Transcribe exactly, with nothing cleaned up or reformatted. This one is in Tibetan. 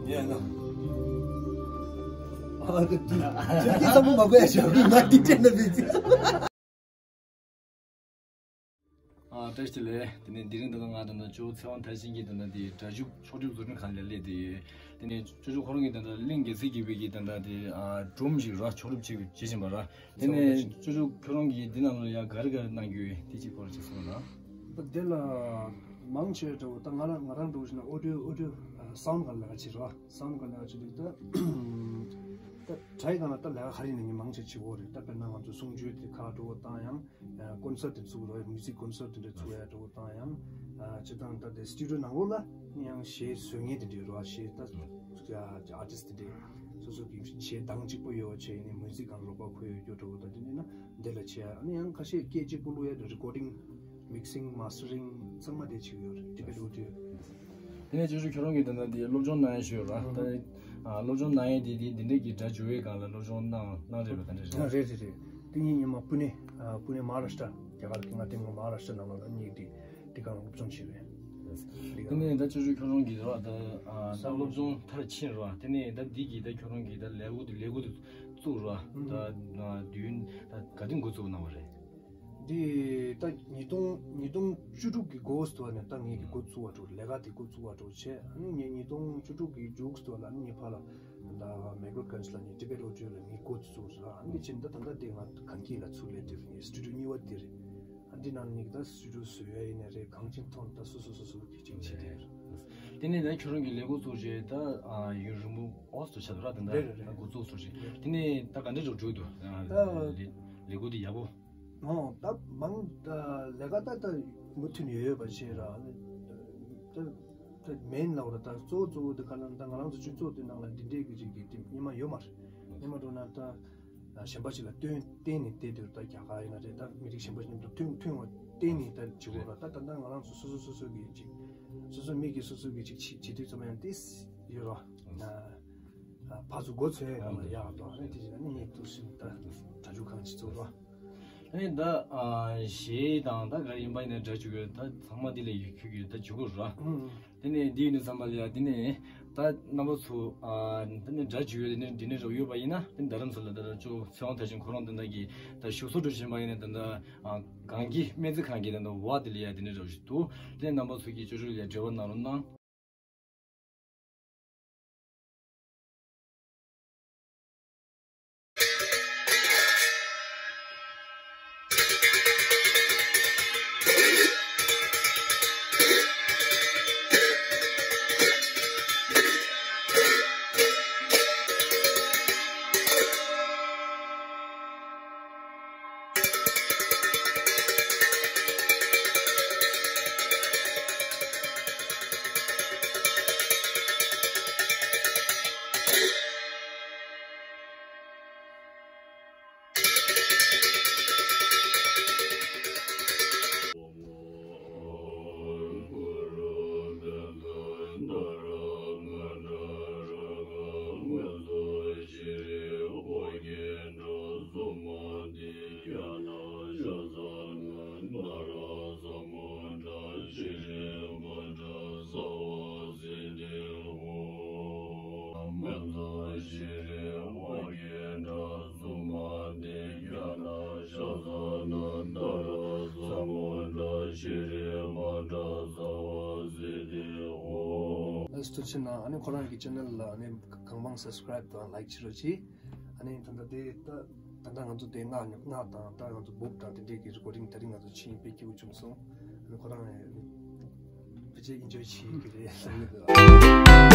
ཡ་ན། ཨ་ད་དུ་ཁྱེད་ཀྱིས་བསམ་བློ་མ་འཁོར་ཡ་ཞོག་ང་འདི་དྲན་ན་མི་ཚིག་ཨ་བཀྲ་ཤིས་བདེ་ལེགས། དེ་ནས་དེ་རིང་ད་ལྟ་ང་ད་ལྟ་ཇོ་བོ་ཚེ་དབང་མཐར་ཕྱིན་གྱི་ད་ལྟ་དེ་སྒྲ་སྒྱུར་ཕྱོགས་སྒྲིག་བཟོ་སྐྲུན་ཁང་ལ་སླེབས་བསྡད་ཡོད། དེ་ནས་ཇོ་ཇོ་ཁོ་རང་གིས་ད་ལྟ་གླིང་རྒྱལ་མཚན་གྱིས་སྤེལ་གྱི་ད་ལྟ་དེ་ཨ་སྒྲུང་ཞིག་ར་ཕྱོགས་སྒྲིག་བྱེད་བྱེད་བཞིན་པ་ར། དེ་ནས་ཇོ་ཇོ་ཁྱོད་རང་གིས་འདི་ནང་ལ་ཡང་ག་རེ་ག་རེ་གནང་རྒྱུ་ཡོད་དེ་གཅིག་སྐོར་ཅིག་གསུངས་ན། ད་དེ་ལ་མང་ཆེ་འདྲ་བོ་ད་ང་རང་ང་རང་འདྲ་བོ་ཞིག་ན་ཨོ་ཌིའོ་ཨོ་ཌིའོ་སའུན་ཌི་ག་ལ་ག་བྱེད་རོགས་སའུན་ཌི་ག་ལ་ག་བྱེད་དུས་ད་ད་དྲའི་གང་ལ་ད་ལས་ཀ་ག་རེ་ནས་ཉི་མང་ཆེ་བྱེད་དགོས་རེད། ད་དཔེར་ན་ང་ཚོ་གསུང་ཆོས་དེ་ཁ་འགྲོ་བོ་བཏང་ཡང་ཀོན་སར་དེ་ཚུགས་རོགས་མིའུ་ཛིག་ཀོན་སར་དེ་འདྲ་ཚུགས་ཡ་འགྲོ་བོ་བཏང་ཡང་སྤྱི་བཏང་ད་དེ་སི་ཊུ་ཌིའོ་ནང་ལོགས་ལ་ཡང་གཞས་བཟོ་མཁན་དེ་འདྲ་རོགས་གཞས་ད་ཨར་ཊིསི་དེ་འདྲ་སོ་སོ་གི་གཞས་གདངས་གཅིག་པོ་ཡོད་བྱས་ནས་མིའུ་ཛིག་གང་རོགས་པ་ཁོ་ཡོད་རྒྱུ་འགྲོ་བོ་ད་དེ་འདྲ་ན་དེ་ལ་བྱས་ཨ་ནི་ཡང་ཁ་ཤས་སྐད་གཅིག་པོ་བླུག་ཡ་རེ་ཀོར་ཌིང་མིག་སིང་མ་སི་ཊ་རིང་ཚང་མ་དེ་བྱེད་ཀྱི་ཡོད་རེད། ཊི་བེཊ་ཨོ་ཌིའོ། དེ་ནས་ཅོ་ཅོ་ཁྱོད་རང་གིས་ད་ལྟ་དེ་སློབ་སྦྱོང་གནང་ཡས་ཤོད་ར། ད་ཨ་སློབ་སྦྱོང་གནང་ཡས་དེ་དེ་འདི་འདྲས་ཀྱི་སྒྲ་སྒྱུར་བའི་སྒང་ལ་སློབ་སྦྱོང་གནང་གནང་རེད་པ་ད་འདྲས་རེད། རེད་རེད་རེད། དེ་ངས་སྔོན་མ་པུ་ནེ་ཨ་པུ་ནེ་མ་ཧཱ་རཱ་ཤི་ཏྲ་རྒྱ་གར་གྱི་མངའ་སྡེ་ངོ་མ་ཧཱ་རཱ་ཤི་ཏྲ་ནང་ལ་ལ་གཉིས་དེ་དེ་སྒང་ལ་སློབ་སྦྱོང་བྱས་པས། དེ་ནས་ད་ཅོ་ཅོ་ཁྱོད་རང་གིས་ར་ད་ཨ་ད་སློབ་སྦྱོང་མཐར་ཕྱིན་ར། དེ་ནས་ད་འདི་གིས་ད་ཁྱོད་རང་གིས་ད་ལས་འགུལ་དེ་ལས་འགུལ་དེ་བཙུགས་ར། ད་ཨ་དུས་ཡུན་ད་ག་དུས་འགོ་བཙུགས་གནང་བ་རེད། འདི་ད་ཉིས་སྟོང་ཉིས་སྟོང་བཅུ་དྲུག་གི་འགོ་བཙུགས་ནས་ད་ངེད་ཀྱི་འགོ་བཙུགས་པ་འགྲོ་ལས་ཀ་དེ་འགོ་བཙུགས་པ་འགྲོ་བྱས་ཨ་ནི་ངས་ཉིས་སྟོང་བཅུ་དྲུག་གི་མཇུག་ཏུ་ལ་ཨ་ནི་ངས་ཕར་ལ་ད་མེག་ལོར་གྷན་ཇི་ལ་ངས་ཊི་བེཊ་ཨོ་ཌིའོ་ལ་ངས་འགོ་བཙུགས་ར། ཨ་ནི་ཕྱིན་ད་ད་ལྟ་དེ་ང་གངས་སྐྱིད་ལ་ཚུར་སླེབས་དུས་ངས་སི་ཊུ་ཌིའོ་གཉིས་པ་དེ་རེད། ཨ་འདི་ནང་ངས་ད་སི་ཊུ་ཌིའོ་བཟོ་ཡ་ཡིན་ན་རེད་གང་ཅིག་ཐོག་ད་སོ་སོ་སོ་སོ་གི་ཅིག་བྱེད་དེ་རེད། དེ་ནས་ད་ཁྱོད་རང་གི་ལས་འགོ་བཙུགས་རྗེས་ད་ཡུན་རིང་པོ་ཨོ་སི་ཏྲ་ཆགས་ར། ད་ད་རེད་རེད་རེད། འགོ་བཙུགས་ཚར་རྗེས་དེ་ནས་ད་ག་འདྲ་འགྲོ་འགྲོ་འདུག་ད་ལས་ལས་འགོ་དེ་ཡག་པོ། ཨོ་ད་མང་ད་ལས་ཀ་ད་ད་མུ་མཐུད་ནས་ཡོད་ཡོད་པ་བྱས་ར། ད་ད་མེན་ལབ་ར་ད་གཙོ་བོ་གཙོ་བོ་དེ་ག་ལ་ད་ང་རང་ཚོ་སྤྱི་ཚོགས་དེ་ནང་ལ་འདི་འདྲས་ཀྱི་ཅིག་གི་དེ་སྙེ་མ་ཡོད་མ་རེད། སྙེ་མ་འགྲོ་ན་ད་གཞན་པ་ཞིག་ལ་བསྟུན་བསྟན་ནས་བསྡད་དུས་ད་རྒྱ་གར་ཡིན་ན་རེད་ད་མི་རིགས་གཞན་པ་ཞིག་མཉམ་དུ་མཐུན་མཐུན་བ་བསྟན་ནས་ད་བྱེད་དགོས་ར། ད་ད་ལྟ་ང་རང་ཚོ་སོ་སོ་སོ་སོ་གི་ཅིག་སོ་སོ་མི་གི་སོ་སོ་གི་ཅིག་བྱེད་བྱེད་དུས་ཙམ་ཡང་ཏིས་ཡོད་ར། ཕར་ཚུར་མགོ་ཚོས་ཡང་ལ་ཡག་ཏོ་ཨ་ནི་དེ་བཞིན་ཨ་ནི་ངས་ཏུ་ཞིག་ད་སྒྲ་འཇུག་ཁང་ཅིག་བཙུགས་ར། ཨ་ནི་ད་གཞས་དང་ད་ག་ཡིན་པ་ཡིན་ན་སྒྲ་འཇུག་ཡོད་ད་ཚང་མ་འདི་ལས་ཡོད་ཁྱུག་ཡོད་ད་འཇུག་དགོས་ར། དེ་ནས་འདི་ཡིན་ནས་བསམ་པ་ལ་ཡ་འདི་ནས་ད་རྣམ་པ་ཚོ་ཨ་འདི་ནས་སྒྲ་འཇུག་ཡོད་འདི་ནས་འདི་ནས་རོ་ཡོད་པ་ཡིན་ན་དེ་རྡ་རམ་ས་ལ་ད་ལྟ་ཅོ་ཚེ་དབང་མཐར་ཕྱིན་ཁོ་རང་དེ་འདྲ་གི་ད་བཞུགས་སོ་འགྲོ་བཞིན་པ་ཡིན་ན་དེ་འདྲ་གངས་སྐྱིད་སྨན་རྩིས་ཁང་གི་དེ་འདྲ་བ་དེ་ལ་ཡ་དེ་འདྲ་རོ་ཞིག་འདུག་དེ་ནས་རྣམ་པ་ཚོ་གི་ཅོ་ཅོ་ལ་ཡ་འབྲེལ་བ་གནང་རོགས་གནང་། ཨ་ནི་ཐུགས་རྗེ་གནང་། ཨ་ནི་ཁོ་རང་གི་ཆེ་ནལ་ལ་ཨ་ནི་གང་མང་སབ་སི་ཀ་རའིབ་དང་ལའིཀ་བྱེད་རོགས་གྱིས། ཨ་ནི་ད་ལྟ་དེ་ད་ད་ལྟ་ང་ཚོ་དེ་ལྔ་ལྔ་དང་ད་ང་ཚོ་སྦུག་དང་དེ་འདྲས་ཀྱི་རི་ཀོར་ཌིང་དེ་རིང་ང་ཚོ་ཕྱིན་དཔེ་སྐྱིད་པོ་བྱུང་སོང་། ཨ་ནི་ཁོ་རང་ཕལ་ཆེར་ཨིན་ཇོའི་བྱེད་ཀྱི་རེད་བསམ་གྱི་འདུག